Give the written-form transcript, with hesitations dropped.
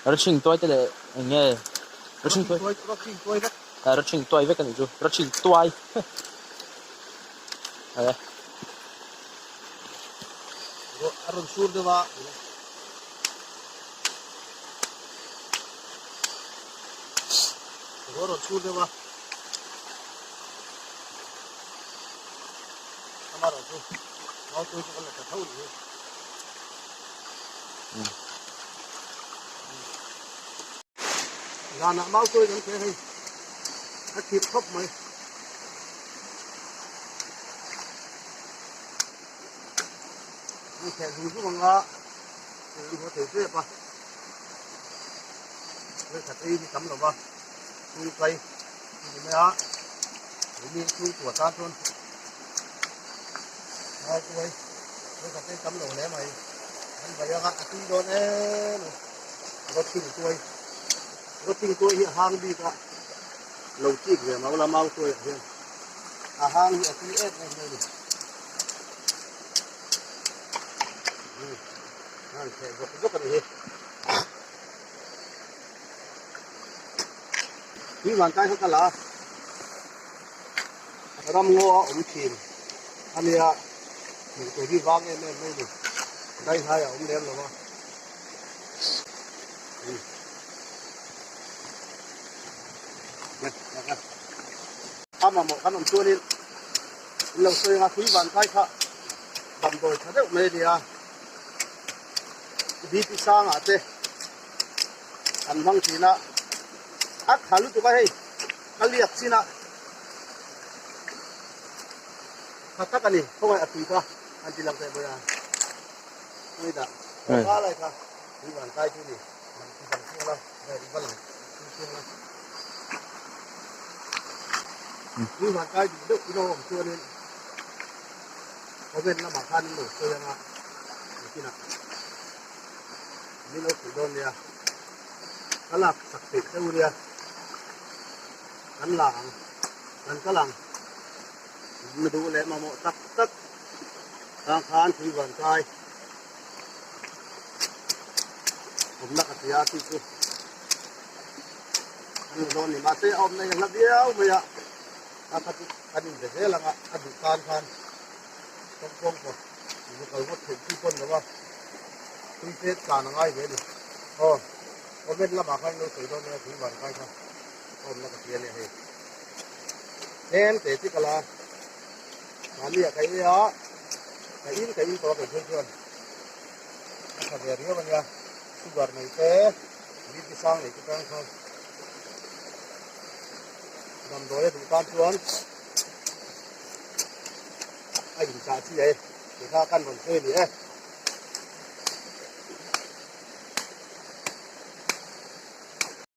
Rawchhing tuai te leh eng nge rawchhing tuai rawchhing tuai vek rawchhing tuai vek a nih chu rawchhing tuai e a rawn sur deuh a a rawn sur deuh a amaherawhchu mau tuai chu kan la tha tho a nih hi. Zanah mau tuai kan theh hei a thip khawp mai. An theh zung zung ang a, an haw thei tep a. Vawikhat ei hi tam lo va, chhung kai a ni mai a, keini chhungkua tan chuan mau tuai vawikhat ei tam lo hle mai. An vai anga a tui dawn em a, rawthing tuai rawthing tuai hi a hang bik a, lo chik ve mau la mau tuaiah hian a hang hi a tui em em mai a ni. An theh zawk zawk a ni hi. Tui van kai kha ka la a, ram ngaw a awm thin a nia, hmuh tur hi vang em em mai ni, dai hnai a awm lem lo a. A mamawh kan awm chuanin in lo sawi anga tui van kai kha damdawi tha deuh mai a nia. BP sangah te an hmang thin a, a tha lutuk a hei ka liak chin a tha tak a ni khawngaih a tui kha an ti lang teh mai a khawngaih dah kha lai kha tui van kai chu ni lang ti lang chiang la vel va lang ti chiang la tui van kai duh deuh ilo awm chuanin comment lamah khan in lo sawi anga nakinah min lo hrilh dawn nia ka lak sak theih deuh nia kan la ang kan kal ang mi duh leh mamawh tak tak tang khan tui van kai awmna ka hria tih chu an la dawn ni mahse a awmna hi a hla viau mai a a kha chu kan inbe zel ang a a duh tan khan kawng kawng pawh zu kal ngawt theih chi pawn lo a tui pek tlan a ngai ve a ni aw comment lamah khan lo sawi dawn nia tui van kai kha awmna ka hria nia hei tlem te chi kala mahni ah ka ei a ka in ka in tawh a kei phei chuan a tha ve riau a nia sugar nei te BP sang nei te tan khan damdawi a duh tan chuan a inchah chi e tih kha kan rawn sawi a ni e.